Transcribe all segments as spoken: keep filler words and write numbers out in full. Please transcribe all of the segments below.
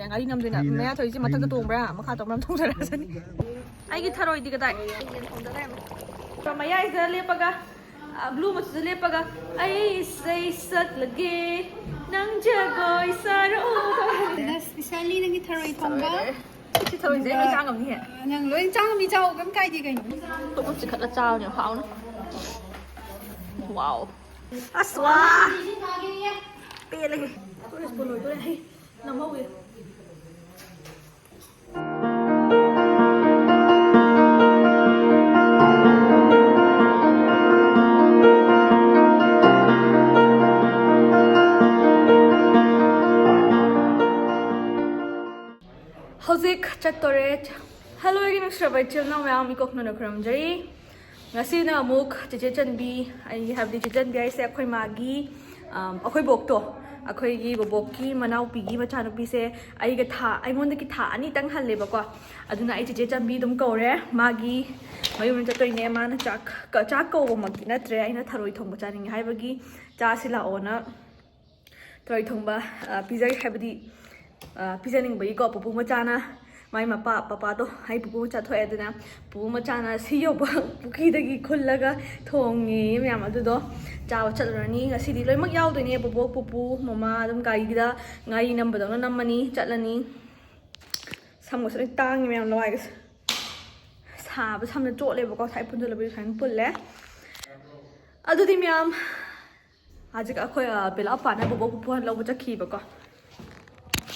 ꯉꯥꯔꯤ ꯅꯝꯗꯣꯏꯅ ꯃꯌꯥ ꯊꯣꯏꯁꯦ ꯃꯊꯛꯇ ꯇꯣꯡꯕ꯭ꯔꯥ ꯃꯈꯥ ꯇꯣꯡꯕ꯭ꯔꯥ ꯑꯃ ꯊꯣꯡꯖꯔꯛꯑꯁꯅꯤ꯫ ꯑꯩꯒꯤ ꯊꯔꯣꯏꯗꯤ ꯀꯗꯥꯏ? ꯃꯌꯥꯏꯁꯤꯗ ꯂꯦꯞꯄꯒ, ꯕ꯭ꯂꯨ ꯃꯆꯨꯗ ꯂꯦꯞꯄꯒ, "ꯑꯩ ꯏꯁꯩ ꯁꯛꯂꯒꯦ, ꯅꯪ ꯖꯒꯣꯏ ꯁꯥꯔꯛꯑꯣ"꯫ ꯏꯁꯄꯤꯁꯦꯜꯂꯤ ꯅꯪꯒꯤ ꯊꯔꯣꯏ ꯊꯣꯡꯕ꯫ ꯁꯤ ꯊꯔꯣꯏꯁꯦ ꯑꯩ ꯂꯣꯏ ꯆꯥ ꯉꯝꯅꯤꯍꯦ꯫ ꯅꯪ ꯂꯣꯏ ꯆꯥ ꯉꯝꯃꯤ, ꯆꯥꯎ, ꯀꯩꯝ ꯀꯥꯏꯗꯦ ꯀꯩꯅꯣ꯫ ꯇꯣꯛ ꯆꯤꯛꯈꯠꯂ ꯆꯥꯕꯅꯦ ꯍꯥꯎꯅ꯫ ꯋꯥꯎ꯫ ꯑꯁ ꯋꯥ꯫ ꯄꯦꯜꯂꯦꯍꯦ꯫ ꯑꯩꯈꯣꯏ ꯁ꯭ꯀꯨꯜ ꯂꯣꯏꯗꯣꯔꯦ꯫ ꯍꯩ ꯅꯝꯍꯧꯋꯦ꯫ ꯍꯧꯖꯤꯛ ꯆꯠꯇꯣꯔꯦ꯫ ꯍꯜꯂꯣ ꯑꯩꯒꯤ ꯅꯨꯡꯁꯤꯔꯕ ꯏꯆꯤꯜ ꯏꯅꯥꯎ ꯃꯌꯥꯝ, ꯏꯀꯣꯛꯅꯅ ꯈꯨꯔꯨꯝꯖꯔꯤ꯫ ꯉꯁꯤꯅ ꯑꯃꯨꯛ ꯆꯦꯆꯦ ꯆꯟꯕꯤ, ꯑꯩꯒꯤ ꯍꯥꯏꯕꯗꯤ ꯆꯦ ꯆꯟꯕꯤ ꯍꯥꯏꯁꯦ ꯑꯩꯈꯣꯏ ꯃꯥꯒꯤ, ꯑꯝ, ꯑꯩꯈꯣꯏ ꯕꯣꯛꯇꯣ, ꯑꯩꯈꯣꯏꯒꯤ ꯕꯣꯕꯣꯛꯀꯤ ꯃꯅꯥꯎꯄꯤꯒꯤ ꯃꯆꯥꯅꯨꯄꯤꯁꯦ ꯑꯩꯒ ꯊꯥ, ꯑꯩꯉꯣꯟꯗꯒꯤ ꯊꯥ ꯑꯅꯤꯇꯪ ꯍꯜꯂꯦꯕꯀꯣ꯫ ꯑꯗꯨꯅ ꯑꯩ ꯆꯦꯆꯦ ꯆꯟꯕꯤ ꯑꯗꯨꯝ ꯀꯧꯔꯦ꯫ ꯃꯥꯒꯤ ꯃꯌꯨꯝꯗ ꯆꯠꯇꯣꯏꯅꯦ꯫ ꯃꯥꯅ ꯆꯥꯛ, ꯆꯥꯛ ꯀꯧꯕꯃꯛꯇꯤ ꯅꯠꯇ꯭ꯔꯦ, ꯑꯩꯅ ꯊꯔꯣꯏ ꯊꯣꯡꯕ ꯆꯥꯅꯤꯡꯉꯦ ꯍꯥꯏꯕꯒꯤ ꯆꯥꯁꯤ ꯂꯥꯛꯑꯣꯅ ꯊꯔꯣꯏ ꯊꯣꯡꯕ, ꯑ, ꯄꯤꯖꯒꯦ ꯍꯥꯏꯕꯗꯤ, ꯑ, ꯄꯤꯖꯅꯤꯡꯕꯒꯤꯀꯣ꯫ ꯄꯨꯄꯨ ꯃꯆꯥꯅ, ꯃꯥꯏ ꯃꯄꯥ, ꯄꯄꯥꯗꯣ ꯑꯩ ꯄꯨꯄꯨ ꯃꯆꯥ ꯊꯣꯛꯑꯦ, ꯑꯗꯨꯅ ꯄꯨꯄꯨ ꯃꯆꯥꯅ ꯁꯤ ꯌꯧꯕ ꯄꯨꯈ꯭ꯔꯤꯗꯒꯤ ꯈꯨꯜꯂꯒ ꯊꯣꯡꯉꯦ ꯃꯌꯥꯝ꯫ ꯑꯗꯨꯗꯣ ꯆꯥꯕ ꯆꯠꯂꯨꯔꯅꯤ꯫ ꯉꯁꯤꯗꯤ ꯂꯣꯏꯅꯃꯛ ꯌꯥꯎꯗꯣꯏꯅꯦ꯫ ꯕꯣꯕꯣꯛ, ꯄꯨꯄꯨ, ꯃꯃꯥ ꯑꯗꯨꯝ ꯒꯥꯔꯤꯗ ꯉꯥꯔꯤ ꯅꯝꯕꯗꯧꯅ ꯅꯝꯃꯅꯤ, ꯆꯠꯂꯅꯤ꯫ ꯁꯝꯒꯁꯨ ꯂꯣꯏ ꯇꯥꯡꯉꯤ ꯃꯌꯥꯝ, ꯂꯋꯥꯏꯒꯁꯦ꯫ ꯁꯥꯕ ꯁꯝꯅ ꯆꯣꯠꯂꯦꯕꯀꯣ, ꯉꯁꯥꯏ ꯄꯨꯟꯁꯤꯜꯂꯕꯗꯤ ꯁꯨꯃꯥꯏꯅ ꯄꯨꯜꯂꯦ꯫ ꯑꯗꯨꯗꯤ ꯃꯌꯥꯝ, ꯍꯧꯖꯤꯛ ꯑꯩꯈꯣꯏ, ꯑ, ꯕꯦꯂꯥ ꯄꯥꯅ ꯕꯣꯕꯣꯛ ꯄꯨꯄꯨ ꯍꯣꯏ ꯂꯧꯕ ꯆꯠꯈꯤꯕꯀꯣ꯫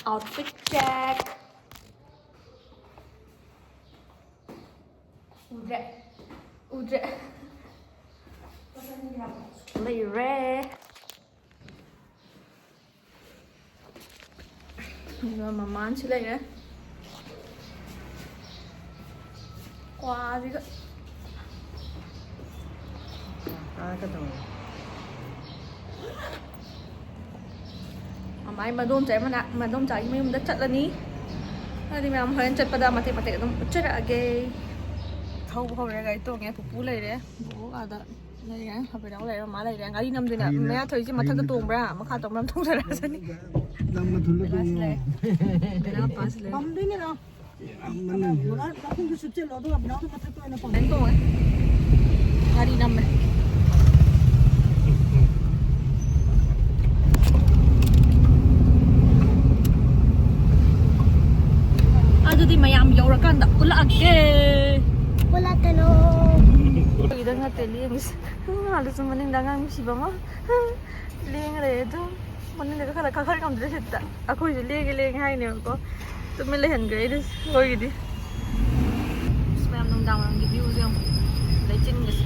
Outfit check꯫ ꯎꯗ꯭ꯔꯦ꯫ ꯎꯗ꯭ꯔꯦ꯫ ꯂꯩꯔꯦ꯫ ꯑꯗꯨꯒ ꯃꯃꯥꯟꯁꯨ ꯂꯩꯔꯦ꯫ ꯀ꯭ꯋꯥꯁꯤꯒ꯫ ꯀꯥꯔꯛꯀꯗꯧꯔꯦ꯫ ꯃꯃꯥꯏ ꯃꯗꯣꯝꯆꯥꯒꯤ ꯃꯅꯥꯛ, ꯃꯗꯣꯝꯆꯥꯒꯤ ꯃꯌꯨꯝꯗ ꯆꯠꯂꯅꯤ꯫ ꯑꯗꯨꯗꯤ ꯃꯌꯥꯝ ꯍꯣꯔꯦꯟ ꯆꯠꯄꯗ ꯃꯇꯦꯛ ꯃꯇꯦꯛ ꯑꯗꯨꯝ ꯎꯠꯆꯔꯛꯑꯒꯦ꯫ ꯊꯧꯕ ꯍꯧꯔꯦ, ꯒꯥꯔꯤ ꯇꯣꯡꯉꯦ꯫ ꯄꯨꯄꯨ ꯂꯩꯔꯦ, ꯕꯣꯕꯣꯛ ꯑꯥꯗ ꯂꯩꯔꯦ, ꯑꯕꯤꯅꯥꯎ ꯂꯩꯔꯦ, ꯃꯃꯥ ꯂꯩꯔꯦ꯫ ꯉꯥꯔꯤ ꯅꯝꯗꯣꯏꯅꯦ꯫ ꯃꯌꯥ ꯊꯣꯏꯁꯦ ꯃꯊꯛꯇ ꯇꯣꯡꯕ꯭ꯔꯥ ꯃꯈꯥ ꯇꯣꯡꯕ꯭ꯔꯥ ꯑꯃ ꯊꯣꯡꯖꯔꯛꯑꯁꯅꯤ꯫ ꯅꯪ ꯃꯊꯨꯜꯗ ꯕꯦꯂꯥꯁꯤ ꯇꯣꯡꯉꯣ꯫ ꯂꯩꯔꯦ꯫ ꯕꯦꯂꯥ ꯄꯥꯁ ꯂꯩꯔꯦ꯫ ꯄꯝꯗꯣꯏꯅꯦ, ꯂꯥꯛꯑꯣ꯫ ꯌꯥꯝ ꯃꯅꯨꯡ꯫ ꯕꯣꯔꯥ ꯆꯥꯛꯈꯨꯝꯗ ꯁꯨꯞꯆꯜꯂꯣ, ꯑꯗꯨꯒ ꯕꯤꯅꯥꯎꯗꯣ ꯃꯊꯛꯇ ꯑꯣꯏꯅ ꯄꯝꯃꯣ꯫ ꯀꯩꯅꯣ ꯇꯧꯋꯦ꯫ ꯉꯥꯔꯤ ꯅꯝꯃꯦ꯫ ꯑꯗꯨꯗꯤ ꯃꯌꯥꯝ ꯌꯧꯔꯀꯥꯟꯗ ꯎꯠꯂꯛꯑꯒꯦ꯫ ꯎꯠꯂꯛꯀꯅꯣ꯫ ꯑꯩꯗꯪ ꯅꯠꯇꯦ ꯂꯦꯡꯉꯤꯁꯦ꯫ ꯑꯗꯨꯁꯨ ꯃꯅꯤꯡꯗ ꯑꯉꯥꯡ ꯅꯨꯡꯁꯤꯕ ꯑꯃ ꯂꯦꯡꯉ ꯂꯩꯔꯦ ꯑꯗꯨꯝ꯫ ꯃꯅꯤꯡꯗ ꯀꯥꯈꯠꯂ ꯀꯥꯈꯠ ꯉꯝꯗ꯭ꯔꯦ ꯁꯤꯠꯇ꯫ ꯑꯩꯈꯣꯏꯁꯨ ꯂꯦꯡꯉꯦ ꯂꯦꯡꯉꯦ ꯍꯥꯏꯅꯦꯕꯀꯣ꯫ ꯇꯨꯃꯤꯟ ꯂꯩꯍꯟꯈ꯭ꯔꯦ ꯑꯩꯗꯤ ꯑꯩꯈꯣꯏꯒꯤꯗꯤ꯫ ꯑꯁ, ꯃꯌꯥꯝ ꯅꯨꯡꯗꯥꯡ ꯋꯥꯏꯔꯝꯒꯤ ꯚ꯭ꯌꯨꯁꯦ ꯌꯦꯡꯉꯨ꯫ ꯂꯩꯆꯤꯟꯒꯁꯦ꯫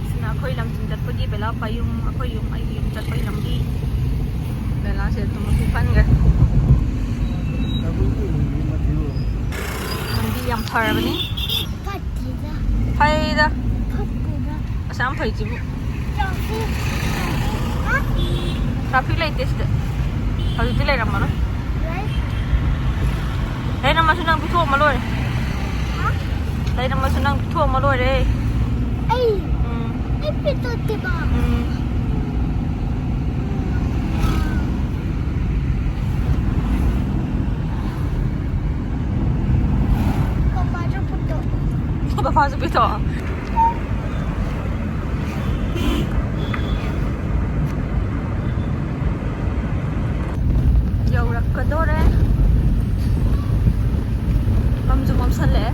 ꯁꯤꯅ ꯑꯩꯈꯣꯏ ꯂꯝꯁꯤꯡ ꯆꯠꯄꯒꯤ ꯕꯦꯂꯥ ꯄꯥꯏꯌꯨꯝ, ꯑꯩꯈꯣꯏ ꯌꯨꯝ, ꯑꯩꯒꯤ ꯌꯨꯝ ꯆꯠꯄꯒꯤ ꯂꯝꯕꯤ꯫ ꯕꯦꯂꯥꯁꯦ ꯑꯗꯨꯝ ꯑꯃꯨꯛ ꯈꯟꯈ꯭ꯔꯦ꯫ ꯂꯝꯕꯤ ꯌꯥꯝ ꯐꯔꯕꯅꯤ꯫ ꯐꯠꯇꯦꯗ꯫ ꯐꯩꯗ꯫ ꯐꯠꯇꯦꯗ꯫ ꯑꯁ, ꯌꯥꯝ ꯐꯩꯁꯤꯕꯨ꯫ Traffic, traffic. ꯍꯥ? ꯇ꯭ꯔꯥꯐꯤꯛ ꯂꯩꯇꯦ ꯁꯤꯗ꯫ ꯍꯧꯖꯤꯛꯇꯤ ꯂꯩꯔꯝꯃꯔꯣꯏ꯫ ꯂꯩ꯫ ꯂꯩꯔꯝꯃꯁꯨ ꯅꯪ ꯄꯤꯊꯣꯛꯑꯝꯃ ꯂꯣꯏꯔꯦ꯫ ꯍꯥ? ꯂꯩꯔꯝꯃꯁꯨ ꯅꯪ ꯄꯤꯊꯣꯛꯑꯝꯃ ꯂꯣꯏꯔꯦ꯫ ꯑꯩ? ꯎꯝ꯫ ꯑꯩ ꯄꯤꯊꯣꯛꯇꯦꯕ꯫ ꯎꯝ꯫ ꯄꯄꯥꯁꯨ ꯄꯤꯊꯣꯛ꯫ ꯄꯄꯥꯁꯨ ꯄꯤꯊꯣꯛ꯫ ꯌꯧꯔꯛꯀꯗꯣꯔꯦ꯫ ꯃꯝꯁꯨ ꯃꯝꯁꯜꯂꯛꯑꯦ꯫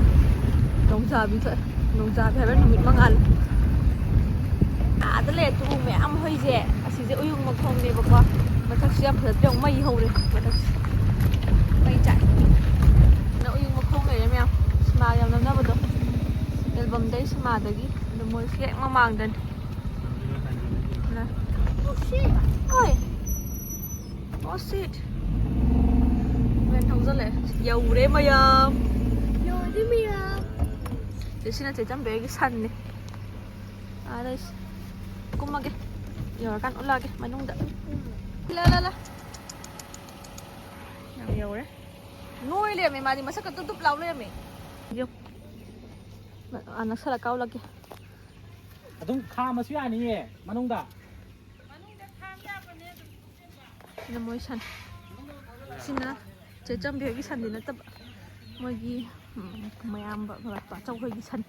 ꯅꯣꯡꯖꯥꯕꯤ ꯊꯣꯛꯑꯦ꯫ ꯅꯣꯡꯖꯥꯕꯤ ꯍꯥꯏꯕ ꯅꯨꯃꯤꯠ ꯃꯉꯥꯜ꯫ ꯑꯥꯗ ꯂꯩ ꯇꯨ ꯃꯌꯥꯝ ꯍꯣꯏꯁꯦ꯫ ꯑꯁꯤꯁꯦ ꯎꯌꯨꯡ ꯃꯈꯣꯡꯅꯦꯕꯀꯣ꯫ ꯃꯊꯛꯁꯦ ꯌꯥꯝ ꯐꯖꯗ꯭ꯔꯦ꯫ ꯃꯩ ꯍꯧꯔꯦ ꯃꯊꯛꯁꯦ꯫ ꯃꯩ ꯆꯥꯛꯑꯦ꯫ ꯅ ꯎꯌꯨꯡ ꯃꯈꯣꯡ ꯂꯩꯔꯦ ꯃꯌꯥꯝ꯫ ꯁꯤꯃꯥ ꯌꯥꯝ ꯅꯝꯅꯕꯗꯣ꯫ ꯑꯦꯜꯕꯝꯗꯩ ꯁꯤꯃꯥꯗꯒꯤ꯫ ꯑꯗꯣ ꯃꯣꯏꯁꯤ ꯍꯦꯛ ꯃꯃꯥꯡꯗꯅꯤ꯫ ꯅ-, ꯍꯣꯏ꯫ Oh shit! ꯃꯌꯥꯝ ꯊꯧꯖꯜꯂꯛꯑꯦ꯫ ꯌꯧꯔꯦ ꯃꯌꯥꯝ꯫ ꯌꯧꯔꯦ ꯃꯌꯥꯝ꯫ ꯁꯤ ꯁꯤꯅ ꯆꯦꯆꯝꯕꯤ ꯍꯣꯏꯒꯤ ꯁꯟꯅꯦ꯫ ꯑꯥꯗ ꯁꯤ-, ꯀꯨꯝꯃꯒꯦ꯫ ꯌꯧꯔꯀꯥꯟ ꯎꯠꯂꯛꯑꯒꯦ ꯃꯅꯨꯡꯗ꯫ ꯂꯥ, ꯂꯥ, ꯂꯥ꯫ ꯌꯥꯝ ꯌꯧꯔꯦ꯫ ꯅꯣꯏ ꯂꯩꯔꯝꯃꯦ ꯃꯥꯗꯤ, ꯃꯁꯛꯀ ꯇꯨꯞ ꯇꯨꯞ ꯂꯥꯎ ꯂꯩꯔꯝꯃꯦ꯫ ꯌꯣ꯫ ꯑꯥ, ꯅꯛꯁꯜꯂꯛꯀ ꯎꯠꯂꯛꯀꯦ꯫ ꯑꯗꯨꯝ ꯈꯥꯝꯃꯁꯨ ꯌꯥꯅꯤꯌꯦ ꯃꯅꯨꯡꯗ꯫ ꯁꯤꯅ ꯃꯣꯏ ꯁꯟ꯫ ꯁꯤꯅ ꯆꯦ ꯆꯝꯕꯤ ꯍꯣꯏꯒꯤ ꯁꯟꯗꯤ ꯅꯠꯇꯕ, ꯃꯣꯏꯒꯤ, ꯎꯝ, ꯃꯌꯥꯝꯕ ꯃꯔꯛꯇ ꯑꯆꯧꯕ ꯍꯣꯏꯒꯤ ꯁꯟ꯫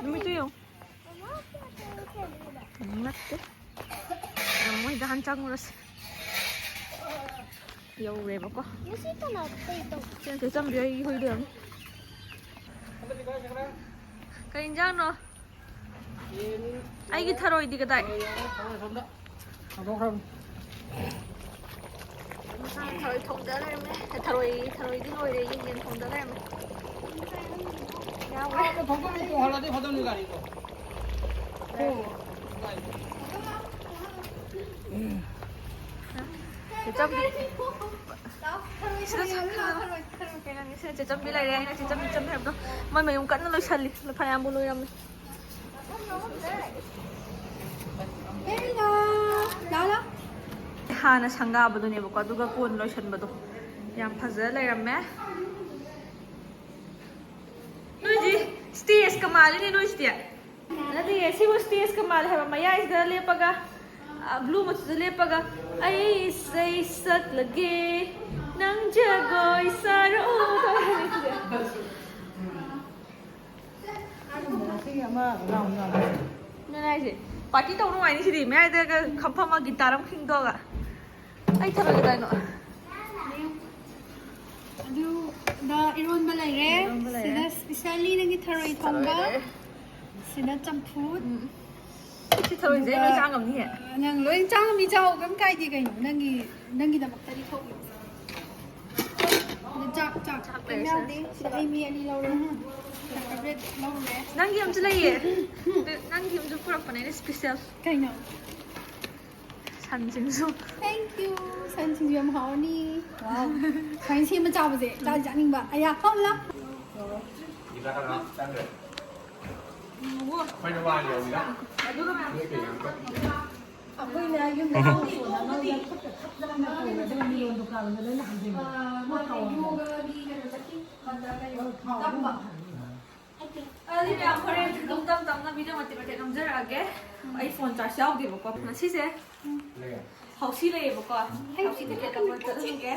ꯅꯨꯃꯤꯠꯇꯨ ꯌꯦꯡꯉꯨ꯫ ꯅꯠꯇꯦ꯫ ꯃꯣꯏꯗ ꯍꯥꯟ ꯆꯪꯉꯨꯔꯁꯤ꯫ ꯌꯧꯔꯦꯕꯀꯣ꯫ ꯁꯤꯅ ꯆꯦ ꯆꯝꯕꯤ ꯍꯣꯏꯒꯤ ꯍꯨꯏꯗꯣ ꯌꯦꯡꯉꯨ꯫ ꯀꯩ ꯏꯟꯖꯥꯡꯅꯣ? ꯑꯩꯒꯤ ꯊꯔꯣꯏꯗꯤ ꯀꯗꯥꯏ? ꯊꯔꯣꯏ ꯊꯣꯡꯗ ꯂꯩꯔꯝꯃꯦ꯫ ꯊꯔꯣꯏ, ꯊꯔꯣꯏꯗꯤ ꯂꯣꯏꯔꯦ, ꯌꯦꯟ ꯊꯣꯡꯗ ꯂꯩꯔꯝꯃꯦ꯫ ꯌꯥꯎꯔꯦ꯫ ꯊꯣꯡꯗꯣꯛꯑꯗꯤ ꯇꯣꯡꯍꯜꯂꯗꯤ ꯐꯗꯧꯅꯤ ꯒꯥꯔꯤꯗꯣ꯫ ꯆꯦ ꯆꯝꯕꯤ꯫ ꯁꯤꯗ ꯁꯛ ꯈꯪꯗꯕ꯫ ꯀꯩꯅꯣꯅꯤ, ꯁꯤꯗ ꯆꯦ ꯆꯝꯕꯤ ꯂꯩꯔꯦ, ꯑꯩꯅ ꯆꯦ ꯆꯝꯕꯤ, ꯆꯦ ꯆꯝꯕꯤ ꯍꯥꯏꯕꯗꯣ꯫ ꯃꯣꯏ ꯃꯌꯨꯝ ꯀꯟꯅ ꯂꯣꯏꯁꯜꯂꯤ꯫ ꯐꯅꯌꯥꯝꯕꯨ ꯂꯣꯏꯔꯝꯃꯦ꯫ ꯍꯥꯟꯅ ꯁꯪꯒꯥꯕꯗꯨꯅꯦꯕꯀꯣ, ꯑꯗꯨꯒ ꯀꯣꯟ ꯂꯣꯏꯁꯟꯕꯗꯣ꯫ ꯌꯥꯝ ꯐꯖ ꯂꯩꯔꯝꯃꯦ꯫ ꯅꯣꯏꯗꯤ stage ꯀ ꯃꯥꯜꯂꯤꯅꯦ ꯅꯣꯏꯁꯤꯗꯤ꯫ ꯅꯠꯇꯦ, ꯁꯤꯕꯨ stage ꯀ ꯃꯥꯜꯂꯦ ꯍꯥꯏꯕ, ꯃꯌꯥꯏꯁꯤꯗ ꯂꯦꯞꯄꯒ, ꯑ, blue ꯃꯆꯨꯗ ꯂꯦꯞꯄꯒ, "ꯑꯩ ꯏꯁꯩ ꯁꯛꯂꯒꯦ, ꯅꯪ ꯖꯒꯣꯏ ꯁꯥꯔꯛꯑꯣ" ꯇꯧꯔꯦ꯫ ꯑꯗꯨꯅ ꯍꯥꯏꯁꯦ, party ꯇꯧ ꯅꯨꯡꯉꯥꯏꯅꯤ ꯁꯤꯗꯤ, ꯃꯌꯥꯏꯗꯒ ꯈꯝꯐꯝꯃ guitar ꯑꯃ ꯈꯤꯡꯗꯣꯛꯑꯒ꯫ ꯑꯩ ꯊꯔꯣꯏ ꯀꯗꯥꯏꯅꯣ? ꯑꯗꯨꯗ ꯏꯔꯣꯟꯕ ꯂꯩꯔꯦ꯫ ꯏꯔꯣꯟꯕ ꯂꯩꯔꯦ꯫ ꯁꯤꯗ specially ꯅꯪꯒꯤ ꯊꯔꯣꯏ ꯊꯣꯡꯕ꯫ ꯊꯔꯣꯏ ꯂꯩꯔꯦ꯫ ꯁꯤꯗ ꯆꯝꯐꯨꯠ꯫ ꯎꯝ꯫ ꯁꯤ ꯊꯔꯣꯏꯁꯦ ꯑꯩ ꯂꯣꯏ ꯑꯗꯨꯒ ꯆꯥ ꯉꯝꯅꯤꯍꯦ꯫ ꯅꯪ ꯂꯣꯏ ꯆꯥ ꯉꯝꯃꯤ, ꯆꯥꯎ, ꯀꯩꯝ ꯀꯥꯏꯗꯦ ꯀꯩꯅꯣ꯫ ꯅꯪꯒꯤ, ꯅꯪꯒꯤꯗꯃꯛꯇꯗꯤ ꯊꯣꯛꯏ꯫ ꯑꯗ ꯆꯥꯛ, ꯆꯥꯛ꯫ ꯆꯥꯛ ꯀꯩꯝ ꯂꯩꯔꯦ, ꯌꯥꯎꯗꯦ꯫ ꯁꯤꯗ ꯁꯤꯗ꯫ ꯍꯩ ꯃꯤ ꯑꯅꯤ ꯂꯧꯔꯦ꯫ ꯎꯝ꯫ ꯆꯥ ꯕ꯭ꯔꯦꯗ ꯂꯧꯔꯦ꯫ ꯅꯪꯒꯤ ꯑꯃꯁꯨ ꯂꯩꯌꯦ꯫ ꯎꯝ꯫ ꯅꯪꯒꯤ ꯑꯃꯁꯨ ꯄꯨꯔꯛꯄꯅꯦ, ꯑꯩꯅ special꯫ ꯀꯩꯅꯣ? ꯁꯟ ꯁꯤꯡꯖꯨ꯫ Thank you꯫ ꯁꯟ ꯁꯤꯡꯖꯨ ꯌꯥꯝ ꯍꯥꯎꯔꯅꯤ꯫ Wow꯫ ꯁꯨꯃꯥꯏꯅ ꯁꯦꯝꯕ ꯆꯥꯕꯁꯦ ꯆꯥꯗꯤ ꯆꯥꯅꯤꯡꯕ꯫ ꯑꯌꯥ, ꯐꯝꯂꯥ꯫ ꯑꯩꯈꯣꯏꯅ ꯋꯥ ꯂꯩꯔꯝꯃꯤꯗ꯫ ꯑꯗꯨꯒ ꯅꯣꯏ ꯀꯩ ꯌꯥꯝ ꯀꯛꯏ? ꯑꯩꯈꯣꯏꯅ ꯌꯨꯝꯗ ꯂꯧ ꯁꯨꯅ ꯂꯧꯗ ꯈꯨꯠꯇ ꯊꯛꯇꯅ ꯇꯧꯔꯦ, ꯑꯗꯨꯒ ꯃꯤꯔꯣꯟ ꯗꯨꯀꯥꯟꯗ ꯂꯣꯏꯅ ꯍꯟꯖꯤꯟꯈ꯭ꯔꯦ꯫ ꯃꯣꯏ ꯊꯥꯎ ꯍꯥꯟꯕ꯫ ꯑꯗꯨꯗꯤ ꯃꯌꯥꯝ ꯍꯣꯔꯦꯟ ꯑꯗꯨꯝ ꯇꯞ ꯇꯞꯅ video ꯃꯇꯦꯛ ꯃꯇꯦꯛ ꯅꯝꯖꯔꯛꯑꯒꯦ꯫ ꯑꯩ phone charge ꯌꯥꯎꯗꯦꯕꯀꯣ ꯉꯁꯤꯁꯦ꯫ ꯂꯩꯌꯦ꯫ ꯍꯥꯎꯁꯤ ꯂꯩꯌꯦꯕꯀꯣ꯫ ꯍꯥꯎꯁꯤ ꯇꯤꯀꯦꯠ ꯀꯛꯄ ꯆꯠꯂꯨꯒꯦ꯫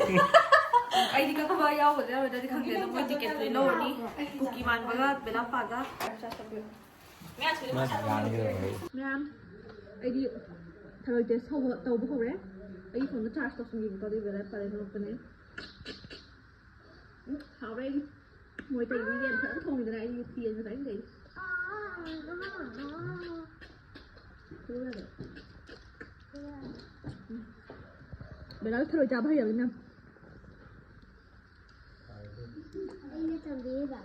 ꯑꯩꯗꯤ ꯀꯛꯄ ꯌꯥꯎꯒꯗ꯭ꯔꯥ ꯌꯥꯎꯔꯣꯏꯗ꯭ꯔꯗꯤ ꯈꯪꯗꯦ, ꯑꯗꯣ ꯃꯣꯏ ꯇꯤꯀꯦꯠ ꯂꯣꯏ ꯂꯧꯔꯅꯤ꯫ ꯀꯨꯀꯤ ꯃꯥꯟꯕꯒ ꯕꯦꯂꯥꯞꯄꯥꯒ꯫ ꯃꯥꯁꯨ ꯂꯥꯡꯒꯦ ꯇꯧꯔꯝꯕꯅꯤ꯫ ꯃꯌꯥꯝ, ꯑꯩꯗꯤ ꯊꯔꯣꯏ ꯇꯦꯁ ꯇꯧꯕ ꯍꯧꯔꯦ꯫ ꯑꯩꯒꯤ ꯐꯣꯟꯗ ꯆꯥꯔꯖ ꯇꯧꯁꯤꯟꯈꯤꯕꯀꯣ, ꯑꯗꯨꯒꯤ ꯕꯦꯂꯥꯞꯄꯥꯗ ꯅꯣꯛꯄꯅꯦ꯫ ꯎꯝ, ꯍꯥꯎꯔꯦ꯫ ꯃꯣꯏ ꯇꯧꯔꯤꯕ ꯌꯦꯟ ꯐꯖꯅ ꯊꯣꯡꯉꯤꯗꯅ, ꯑꯩ ꯌꯦꯟ ꯐꯖꯅ ꯂꯩ꯫ ꯕꯦꯂꯥꯜ ꯊꯔꯣꯏ ꯆꯥꯕ ꯍꯩꯔꯕꯅꯤꯅ꯫ ꯑꯩꯅ ꯇꯝꯕꯤꯔꯤꯕ꯫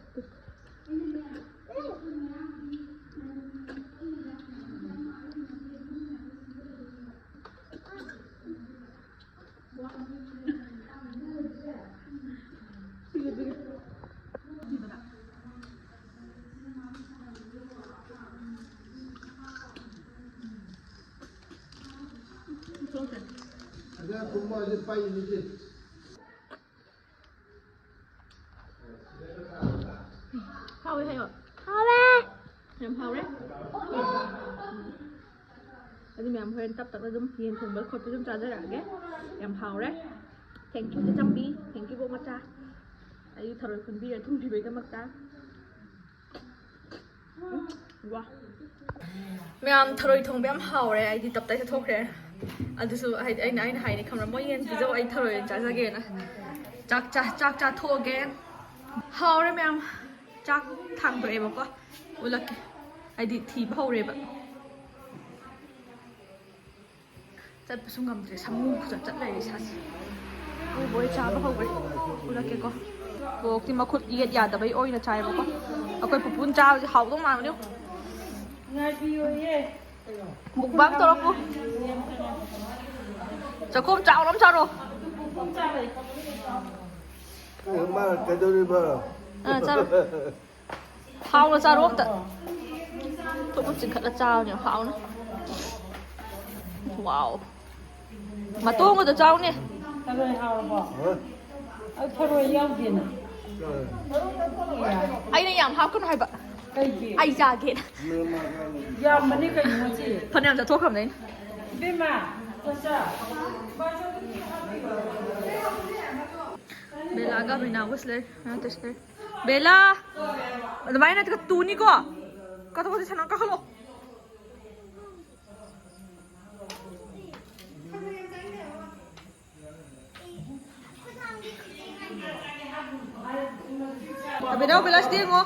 ꯍꯥꯎꯋꯦ ꯍꯥꯏꯌꯣ꯫ ꯍꯥꯎꯋꯦ꯫ ꯌꯥꯝ ꯍꯥꯎꯔꯦ꯫ ꯑꯗꯨ ꯃꯌꯥꯝ ꯍꯣꯔꯦꯟ ꯇꯞ ꯇꯞꯅ ꯑꯗꯨꯝ ꯌꯦꯟ ꯊꯣꯡꯕ ꯈꯣꯠꯄ ꯑꯗꯨꯝ ꯆꯥꯖꯔꯛꯑꯒꯦ꯫ ꯌꯥꯝ ꯍꯥꯎꯔꯦ꯫ Thank you ꯏꯆꯝꯕꯤ, thank you ꯕꯣꯛ ꯃꯆꯥ꯫ ꯑꯩ ꯊꯔꯣꯏ ꯈꯨꯟꯕꯤꯔ ꯊꯣꯡꯕꯤꯕꯩꯗꯃꯛꯇ꯫ ꯎꯝ, ꯋꯥ꯫ ꯃꯌꯥꯝ ꯊꯔꯣꯏ ꯊꯣꯡꯕ ꯌꯥꯝ ꯍꯥꯎꯔꯦ꯫ ꯑꯩꯗꯤ ꯇꯞꯇꯥꯏ ꯆꯠꯊꯣꯛꯈ꯭ꯔꯦ꯫ ꯑꯗꯨꯁꯨ ꯍꯥꯏꯗꯤ ꯑꯩꯅ, ꯑꯩꯅ ꯍꯥꯏꯅꯤ ꯈꯪꯕ꯭ꯔꯥ? ꯃꯣꯏ ꯌꯦꯟ ꯄꯤꯖꯧ, ꯑꯩ ꯊꯔꯣꯏ ꯑꯣꯏꯅ ꯆꯥꯖꯒꯦꯅ꯫ ꯆꯥꯛ ꯆꯥ-, ꯆꯥꯛ ꯆꯥꯊꯣꯛꯑꯒꯦ꯫ ꯍꯥꯎꯔꯦ ꯃꯌꯥꯝ꯫ ꯆꯥꯛ ꯊꯥꯡꯗꯣꯛꯑꯦꯕꯀꯣ꯫ ꯎꯠꯂꯛꯀꯦ꯫ ꯍꯥꯏꯗꯤ ꯊꯤꯕ ꯍꯧꯔꯦꯕ꯫ ꯆꯠꯄꯁꯨ ꯉꯝꯗ꯭ꯔꯦ, ꯁꯥꯃꯨ ꯈꯨꯆꯠ ꯆꯠ ꯂꯩꯔꯦ ꯏꯁꯥꯁꯦ꯫ ꯎꯕꯣꯏ ꯆꯥꯕ ꯍꯧꯈ꯭ꯔꯦ꯫ ꯎꯠꯂꯛꯀꯦꯀꯣ꯫ ꯕꯣꯛꯇꯤ ꯃꯈꯨꯠ ꯌꯦꯠ ꯌꯥꯗꯕꯩ ꯑꯣꯏꯅ ꯆꯥꯏꯕꯀꯣ꯫ ꯑꯩꯈꯣꯏ ꯄꯨꯄꯨꯅ ꯆꯥꯕꯁꯦ ꯍꯥꯎꯗꯧ ꯃꯥꯟꯕꯅꯦ꯫ ꯉꯥꯏꯕꯤꯌꯨꯌꯦ꯫ ꯃꯨꯛꯕꯥꯡ ꯇꯧꯔꯛꯄꯨ꯫ ꯆꯥꯛꯈꯣꯝ ꯆꯥꯎꯅ ꯑꯃ ꯆꯥꯔꯣ꯫ ꯀꯩꯅꯣ ꯃꯥ ꯀꯩꯗꯧꯔꯤꯕ? ꯑꯥ, ꯆꯥꯔꯣ꯫ ꯍꯥꯎꯅ ꯆꯥꯔꯣ ꯑꯝꯇ꯫ ꯊꯨꯝ ꯆꯤꯡꯈꯠꯂ ꯆꯥꯕꯅꯦ ꯍꯥꯎꯅ꯫ ꯋꯥꯎ꯫ ꯃꯇꯣꯡꯒꯗꯣ ꯆꯥꯎꯅꯦ꯫ ꯊꯔꯣꯏ ꯍꯥꯎꯔꯕꯣ? ꯍꯥ? ꯑꯩ ꯊꯔꯣꯏ ꯌꯥꯎꯗꯦꯅ꯫ ꯆꯥꯔꯦ꯫ ꯑꯩꯅ ꯌꯥꯝ ꯍꯥꯞꯀꯅꯨ ꯍꯥꯏꯕ꯫ ꯀꯩꯒꯤ? ꯑꯩ ꯆꯥꯒꯦꯅ꯫ ꯌꯥꯝꯕꯅꯤ ꯀꯩꯅꯣ ꯉꯁꯤ꯫ ꯐꯅꯌꯥꯝ ꯆꯥꯊꯣꯛꯈ꯭ꯔꯕꯅꯦ ꯑꯩꯅ꯫ ꯏꯕꯦꯝꯃ, ꯕꯦꯂꯥꯒ ꯕꯤꯅꯥꯒꯁꯨ ꯂꯩ, ꯅꯠꯇꯦ, ꯁꯤ ꯂꯩ꯫ ꯕꯦꯂꯥ! ꯑꯗꯨꯃꯥꯏꯅ ꯅꯠꯇ꯭ꯔꯒ ꯇꯨꯅꯤꯀꯣ꯫ ꯀꯥꯈꯠꯂꯣ, ꯀꯥꯈꯠꯂꯣ, ꯁꯅꯥ, ꯀꯥꯈꯠꯂꯣ꯫ ꯑꯕꯤꯅꯥꯎ, ꯕꯦꯂꯥ, ꯁꯤꯗ ꯌꯦꯡꯉꯣ꯫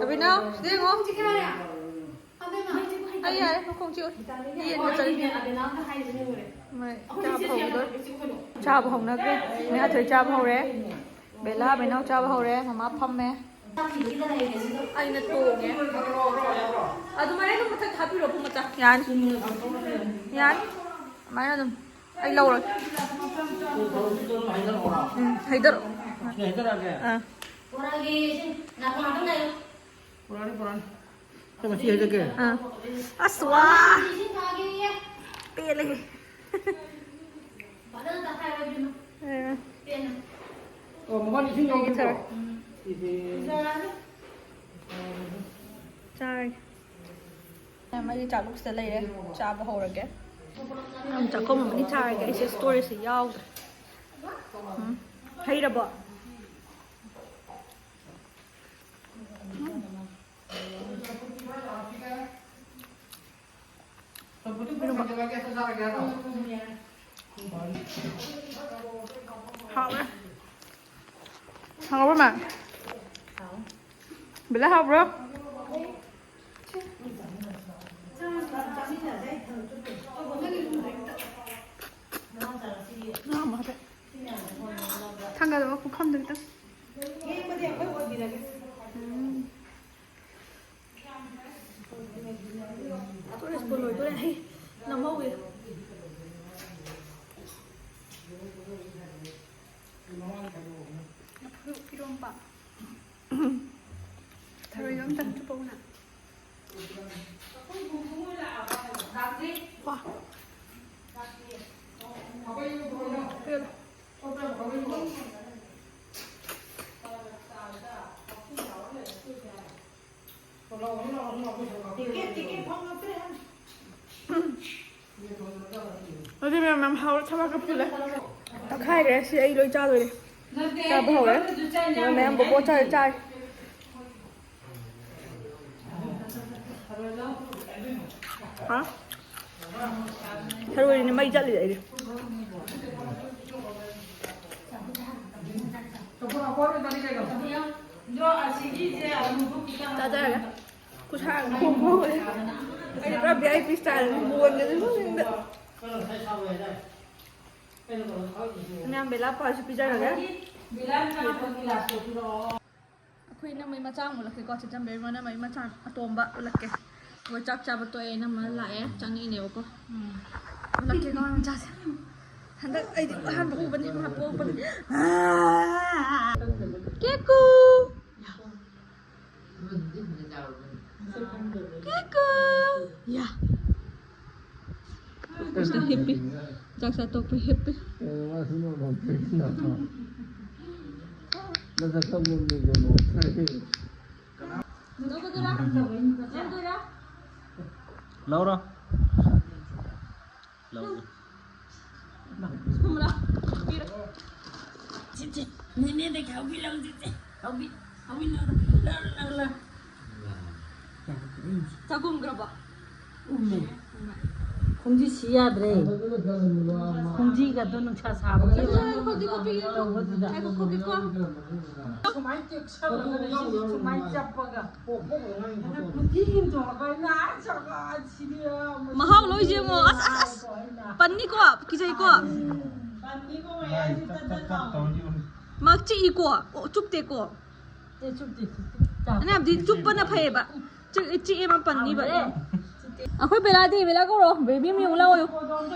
ꯑꯕꯤꯅꯥꯎ, ꯁꯤꯗ ꯌꯦꯡꯉꯣ꯫ ꯑꯩ ꯌꯥꯔꯦ, ꯃꯈꯣꯡ ꯆꯤꯛꯑꯣꯏ꯫ ꯌꯦꯟꯒ ꯆꯥꯅꯤꯡꯉꯦ꯫ ꯃꯣꯏ ꯆꯥꯕ ꯍꯧꯒꯗꯧꯔꯦ꯫ ꯆꯥꯕ ꯍꯧꯅꯈ꯭ꯔꯦ꯫ ꯃꯌꯥꯊꯣꯏ ꯆꯥꯕ ꯍꯧꯔꯦ꯫ ꯕꯦꯂꯥ, ꯕꯦꯅꯥꯎ ꯆꯥꯕ ꯍꯧꯔꯦ꯫ ꯃꯃꯥ ꯐꯝꯃꯦ꯫ ꯑꯩꯅ ꯇꯣꯡꯉꯦ꯫ ꯑꯗꯨꯃꯥꯏꯅ ꯑꯗꯨꯝ ꯃꯊꯛ ꯍꯥꯞꯄꯤꯔꯣ, ꯄꯨꯡ ꯃꯆꯥ꯫ ꯌꯥꯅꯤ꯫ ꯌꯥꯅꯤ꯫ ꯑꯗꯨꯃꯥꯏꯅ ꯑꯗꯨꯝ꯫ ꯑꯩ ꯂꯧꯔꯒꯦ꯫ ꯎꯝ, ꯍꯩꯗꯔꯛꯑꯣ꯫ ꯁꯤ ꯍꯩꯗꯔꯛꯑꯒꯦ? ꯑꯥ꯫ ꯄꯨꯔꯛꯑꯅꯤ, ꯄꯨꯔꯛꯑꯅꯤ꯫ ꯑꯩ ꯃꯁꯤ ꯍꯩꯗꯔꯛꯀꯦ꯫ ꯑꯥ꯫ ꯑꯁ, ꯋꯥ! ꯄꯦꯜꯂꯦꯍꯦ꯫ ꯑꯦ꯫ ꯑꯣ, ꯃꯃꯥꯅ ꯏꯁꯤꯡ ꯑꯩꯒꯤ ꯌꯥꯎꯗ꯭ꯔꯤꯕꯣ? ꯊꯔꯣꯏ꯫ ꯏꯍꯦ꯫ ꯆꯥꯔꯒꯦ꯫ ꯃꯩꯒꯤ ꯆꯥꯂꯨꯛꯁꯤꯗ ꯂꯩꯔꯦ꯫ ꯆꯥꯕ ꯍꯧꯔꯒꯦ꯫ ꯌꯥꯝ ꯆꯥꯛꯈꯨꯝ ꯑꯃꯅꯤ ꯆꯥꯔꯒꯦ꯫ ꯑꯩꯁꯦ ꯁ꯭ꯇꯣꯔꯦꯖꯁꯦ ꯌꯥꯎꯗ꯭ꯔꯦ꯫ ꯎꯝ꯫ ꯍꯩꯔꯕꯣ? ꯎꯝ꯫ ꯍꯥꯎꯔꯦ꯫ ꯍꯥꯎꯔꯕꯣ, ꯃꯥ? ꯕꯦꯂꯥ, ꯍꯥꯎꯕ꯭ꯔꯣ? ꯉꯥ ꯑꯃ ꯍꯥꯞꯄꯦ꯫ ꯊꯥꯡꯒꯠꯂꯒ ꯄꯨꯈꯝꯗ ꯈꯤꯇꯪ꯫ ꯎꯝ꯫ ꯁ꯭ꯇꯣꯔꯦꯖꯄꯨ ꯂꯣꯏꯗꯣꯔꯦ꯫ ꯑꯩ ꯅꯝꯍꯧꯒꯦ꯫ ꯂꯐꯨ ꯏꯔꯣꯝꯕ꯫ ꯊꯔꯣꯏꯗꯣ ꯑꯝꯇꯪ ꯆꯨꯞꯄꯛꯎꯅ꯫ ꯋꯥ꯫ ꯄꯦꯜꯂꯦ꯫ ꯇꯤꯀꯦꯠ, ꯇꯤꯀꯦꯠ ꯐꯪꯉꯛꯇ꯭ꯔꯦ ꯍꯥꯏ꯫ ꯑꯗꯨ ꯃꯌꯥꯝ ꯃꯌꯥꯝ ꯍꯥꯎꯔ ꯊꯕꯥꯛꯀ ꯄꯨꯜꯂꯦ꯫ ꯇꯛꯈꯥꯏꯈ꯭ꯔꯦ꯫ ꯁꯤ ꯑꯩ ꯂꯣꯏ ꯆꯥꯗꯣꯏꯅꯦ꯫ ꯆꯥꯕ ꯍꯧꯔꯦ꯫ ꯃꯌꯥꯝ ꯃꯌꯥꯝ ꯕꯣꯕꯣ ꯆꯥꯔꯦ, ꯆꯥꯔꯦ꯫ ꯍꯥ? ꯊꯔꯣꯏꯅꯦ ꯃꯩ ꯆꯠꯂꯤꯁꯦ ꯑꯩꯗꯤ꯫ ꯆꯥꯖꯔꯒꯦ꯫ ꯈꯨꯠꯁꯥ ꯈꯣꯡ ꯐꯥꯎꯕꯅꯦ꯫ ꯑꯩꯗꯤ ꯄꯨꯔꯥ V I P style ꯅꯤ, ꯃꯣꯟꯒꯁꯦ ꯂꯣꯏꯅ꯫ ꯃꯌꯥꯝ ꯕꯦꯂꯥ ꯄꯥꯁꯨ ꯄꯤꯖꯔꯒꯦ꯫ ꯑꯩꯈꯣꯏ ꯏꯅꯝꯃꯩ ꯃꯆꯥ ꯑꯃꯨꯛ ꯎꯠꯂꯛꯀꯦꯀꯣ, ꯆꯦꯆꯟꯕꯤ ꯃꯅꯝꯃꯩ ꯃꯆꯥ ꯑꯇꯣꯝꯕ ꯎꯠꯂꯛꯀꯦ꯫ ꯑꯩꯈꯣꯏ ꯆꯥꯛ ꯆꯥꯕ ꯇꯣꯛꯑꯦ, ꯏꯅꯝꯃ ꯂꯥꯛꯑꯦ, ꯆꯪꯉꯛꯏꯅꯦꯕꯀꯣ꯫ ꯎꯝ꯫ ꯎꯠꯂꯛꯀꯦꯀꯣ, ꯃꯆꯥꯁꯦ꯫ ꯍꯟꯗꯛ ꯑꯩꯗꯤ ꯑꯍꯥꯟꯕ ꯎꯕꯅꯦ, ꯃꯥ ꯄꯣꯛꯄꯅꯦ꯫ ꯀꯦꯀꯨ! ꯀꯦꯀꯨ! ꯌꯥ! ꯁꯤꯗ ꯍꯤꯞꯄꯤ꯫ ꯆꯥꯛ ꯆꯥ ꯇꯣꯛꯄ ꯍꯤꯞꯄꯤ꯫ ꯂꯧꯒꯗꯣꯏꯔꯥ? ꯂꯧꯗꯣꯏꯔꯥ? ꯂꯧꯔꯣ꯫ ꯂꯧꯒꯦ꯫ ꯁꯨꯝꯂꯥ꯫ ꯄꯤꯔꯣ꯫ ꯁꯤꯁꯦ, ꯅꯦꯅꯦꯗꯒꯤ ꯍꯧꯕꯤ ꯂꯧꯁꯤꯁꯦ꯫ ꯍꯧꯕꯤ, ꯍꯧꯕꯤ ꯂꯧꯔꯣ꯫ ꯂꯧꯔꯣ, ꯂꯧꯔꯣ, ꯂꯧꯔꯣ꯫ ꯆꯥꯛ ꯎꯝꯈ꯭ꯔꯕꯣ? ꯎꯝꯃꯦ꯫ ꯈꯣꯡꯖꯤ ꯁꯤ ꯌꯥꯗ꯭ꯔꯦ꯫ ꯈꯣꯡꯖꯤꯒꯗꯣ ꯅꯨꯡꯁꯥ ꯁꯥꯕꯒꯤ ꯉꯥꯏꯈꯣ, ꯈꯣꯡꯖꯤ ꯀꯣꯠꯄꯤꯒꯦ꯫ ꯇꯧꯕꯗꯨꯗ꯫ ꯉꯥꯏꯈꯣ, ꯀꯣꯠꯀꯦꯀꯣ꯫ ꯁꯨꯃꯥꯏꯅ ꯇꯦꯛꯁꯜꯂꯒꯅꯦ, ꯁꯤꯁꯦ ꯁꯨꯃꯥꯏꯅ ꯆꯞꯄꯒ꯫ ꯃꯍꯥꯎ ꯂꯣꯏ ꯌꯦꯡꯉꯣ꯫ ꯑꯁ, ꯑꯁ, ꯑꯁ꯫ ꯄꯟꯅꯤꯀꯣ, ꯀꯤꯖꯩꯀꯣ꯫ ꯃꯥ ꯆꯤꯛꯏꯀꯣ꯫ ꯑꯣ, ꯆꯨꯞꯇꯦꯀꯣ꯫ ꯑꯩꯅ ꯍꯥꯏꯕꯗꯤ ꯆꯨꯞꯄꯅ ꯐꯩꯌꯦꯕ꯫ ꯆꯤꯛ-, ꯆꯤꯛꯑꯦ ꯃꯥ ꯄꯟꯅꯤꯕ꯫ ꯑꯩꯈꯣꯏ ꯕꯦꯂꯥꯗꯤ, ꯕꯦꯂꯥ ꯀꯧꯔꯣ꯫ ꯕꯦꯕꯤ ꯃꯤ ꯑꯃꯨꯛ ꯂꯥꯛꯑꯣꯌꯨ꯫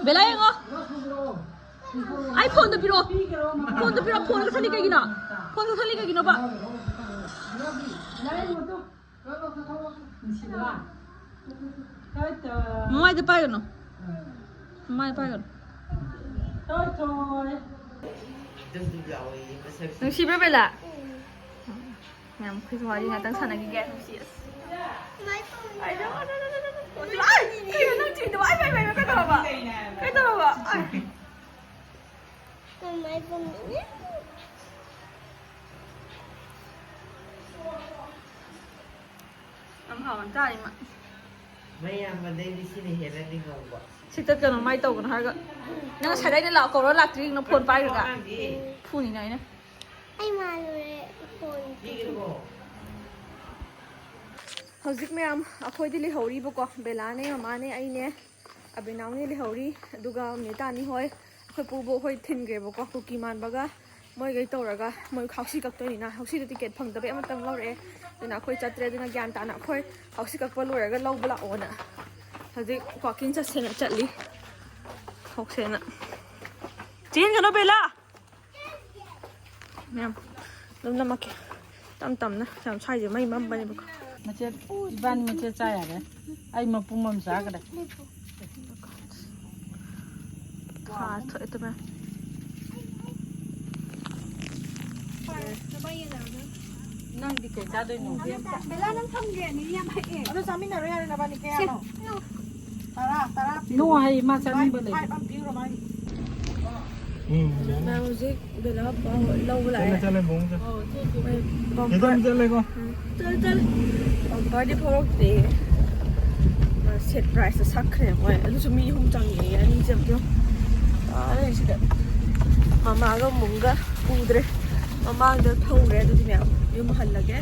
ꯕꯦꯂꯥ ꯌꯦꯡꯉꯣ꯫ ꯑꯩ ꯐꯣꯟꯗꯣ ꯄꯤꯔꯛꯑꯣ꯫ ꯐꯣꯟꯗꯣ ꯄꯤꯔꯛꯑꯣ꯫ ꯐꯣꯟ ꯀꯛꯊꯠꯂꯤ ꯀꯩꯒꯤꯅꯣ? ꯐꯣꯟ ꯀꯛꯊꯠꯂꯤ ꯀꯩꯒꯤꯅꯣꯕ? ꯃꯃꯥꯏꯗ ꯄꯥꯏꯒꯅꯨ꯫ ꯃꯃꯥꯏꯗ ꯄꯥꯏꯒꯅꯨ꯫ ꯅꯨꯡꯁꯤꯕ꯭ꯔꯥ, ꯕꯦꯂꯥ? ꯃꯌꯥꯝ ꯑꯩꯈꯣꯏꯁꯨ ꯋꯥꯔꯤ ꯉꯥꯛꯇꯪ ꯁꯥꯟꯅꯈꯤꯒꯦ꯫ ꯅꯨꯡꯁꯤ, ꯑꯁ꯫ ꯑꯥꯏ! ꯀꯩꯅꯣ ꯅꯪ ꯆꯤꯡꯗꯨꯕꯨ? ꯑꯥꯏ, ꯃꯥꯏ, ꯃꯥꯏ, ꯃꯥꯏ, ꯀꯩꯗꯧꯔꯕ? ꯀꯩꯗꯧꯔꯕ? ꯑꯥꯏ! ꯀꯃꯥꯏ ꯇꯧꯅꯤ? ꯌꯥꯝ ꯍꯥꯎꯅ ꯆꯥꯔꯤ ꯃꯥ꯫ ꯃꯌꯥꯝꯕꯗꯩꯗꯤ ꯁꯤꯅ ꯍꯦꯜꯂꯅꯤ ꯉꯧꯕ꯫ ꯁꯤ ꯇꯠꯀꯅꯣ, ꯃꯥꯏ ꯇꯧꯒꯅꯣ ꯍꯥꯏꯔꯒ꯫ ꯅꯪ ꯉꯁꯥꯏꯗ ꯑꯩꯅ ꯂꯥꯛꯑꯣ ꯀꯧꯔ ꯂꯥꯛꯇ꯭ꯔꯤ, ꯅꯪ ꯐꯣꯟ ꯄꯥꯏꯔꯒ꯫ ꯑꯉꯥꯡꯗꯤ ꯐꯨꯅꯤꯅ ꯑꯩꯅ꯫ ꯑꯩ ꯃꯥ ꯂꯣꯏꯔꯦ ꯐꯣꯟ꯫ ꯄꯤꯈ꯭ꯔꯕꯣ? ꯍꯧꯖꯤꯛ ꯃꯌꯥꯝ ꯑꯩꯈꯣꯏꯗꯤ ꯂꯩꯍꯧꯔꯤꯕꯀꯣ, ꯕꯦꯂꯥꯅꯦ, ꯃꯃꯥꯅꯦ, ꯑꯩꯅꯦ, ꯑꯕꯤꯅꯥꯎꯅꯦ ꯂꯩꯍꯧꯔꯤ, ꯑꯗꯨꯒ ꯃꯦꯇꯥꯅꯤ ꯍꯣꯏ, ꯑꯩꯈꯣꯏ ꯄꯨꯕꯣꯛ ꯍꯣꯏ ꯊꯤꯟꯈ꯭ꯔꯦꯕꯀꯣ, ꯀꯨꯀꯤ ꯃꯥꯟꯕꯒ ꯃꯣꯏꯈꯩ ꯇꯧꯔꯒ ꯃꯣꯏ ꯍꯥꯎꯁꯤ ꯀꯛꯇꯣꯏꯅꯤꯅ, ꯍꯥꯎꯁꯤꯗ ꯇꯤꯀꯦꯠ ꯐꯪꯗꯕꯩ ꯑꯃꯇꯪ ꯂꯧꯔꯛꯑꯦ, ꯑꯗꯨꯅ ꯑꯩꯈꯣꯏ ꯆꯠꯇ꯭ꯔꯦ꯫ ꯑꯗꯨꯅ ꯒ꯭ꯌꯥꯟ ꯇꯥꯅ ꯑꯩꯈꯣꯏ ꯍꯥꯎꯁꯤ ꯀꯛꯄ ꯂꯣꯏꯔꯒ ꯂꯧꯕ ꯂꯥꯛꯑꯣꯅ ꯍꯧꯖꯤꯛ ꯋꯥꯛꯀꯤꯡ ꯆꯠꯁꯦꯅ ꯆꯠꯂꯤ꯫ ꯊꯣꯛꯁꯦꯅ꯫ ꯆꯦꯟꯒꯅꯣ ꯕꯦꯂꯥ꯫ ꯃꯌꯥꯝ ꯑꯗꯨꯝ ꯅꯝꯃꯛꯀꯦ꯫ ꯇꯞ ꯇꯞꯅ꯫ ꯌꯥꯝ ꯁ꯭ꯋꯥꯏꯁꯦ ꯃꯩ ꯃꯝꯕꯅꯦꯕꯀꯣ꯫ ꯃꯆꯦꯠ, ꯏꯕꯥꯅꯤ ꯃꯆꯦꯠ ꯆꯥ ꯌꯥꯔꯦ꯫ ꯑꯩ ꯃꯄꯨꯝ ꯑꯃ ꯆꯥꯈ꯭ꯔꯦ꯫ ꯊꯥ ꯊꯣꯛꯑꯦ ꯇꯨ ꯃꯌꯥꯝ꯫ ꯅꯪꯗꯤ ꯀꯩ ꯆꯥꯗꯣꯏꯅꯣ? ꯕꯦꯂꯥ, ꯅꯪ ꯊꯝꯒꯦ꯫ ꯑꯅꯤ ꯌꯥꯝ ꯍꯛꯑꯦ꯫ ꯑꯗꯨ ꯆꯥꯃꯤꯟꯅꯔꯣ ꯌꯥꯔꯦ ꯅꯕꯥꯅꯤ꯫ ꯀꯌꯥꯅꯣ? ꯇꯔꯥ, ꯇꯔꯥ ꯄꯤꯌꯨ꯫ ꯅꯣ ꯍꯥꯏꯌꯦ, ꯃꯥ ꯆꯥꯅꯤꯡꯕ ꯂꯩ꯫ ꯐꯥꯏꯚ ꯑꯃ ꯄꯤꯈ꯭ꯔꯣ ꯃꯥꯒꯤ꯫ ꯎꯝ, ꯌꯥꯅꯤ꯫ ꯃꯥ ꯍꯧꯖꯤꯛ ꯕꯦꯂꯥ ꯄꯥꯎ ꯂꯧꯕ ꯂꯥꯛꯑꯦ꯫ ꯆꯠꯂꯦ, ꯆꯠꯂꯦ, ꯕꯣꯡ ꯆꯠꯂꯦ꯫ ꯑꯣ, ꯆꯠꯂꯦ꯫ ꯕꯝꯄꯔ ꯌꯦꯇꯨꯝ ꯆꯠꯂꯦꯀꯣ꯫ ꯎꯝ, ꯆꯠꯂꯦ, ꯆꯠꯂꯦ꯫ ꯕꯝꯄꯔꯗꯤ ꯐꯥꯎꯔꯛꯇꯦ꯫ ꯃꯥ ꯁꯦꯠ ꯄ꯭ꯔꯥꯏꯁꯇ ꯁꯛꯈ꯭ꯔꯦ ꯃꯣꯏ꯫ ꯑꯗꯨꯁꯨ ꯃꯤ ꯑꯍꯨꯝ ꯆꯪꯉꯦ ꯑꯅꯤꯁꯦ ꯑꯝꯇ ꯌꯦꯡꯉꯣ꯫ ꯑꯥ, ꯁꯤꯗ ꯃꯃꯥꯒ ꯃꯨꯡꯒ ꯎꯗ꯭ꯔꯦ꯫ ꯃꯃꯥꯡꯗ ꯊꯧꯈ꯭ꯔꯦ ꯑꯗꯨꯗꯤ ꯃꯌꯥꯝ ꯌꯨꯝ ꯍꯜꯂꯒꯦ꯫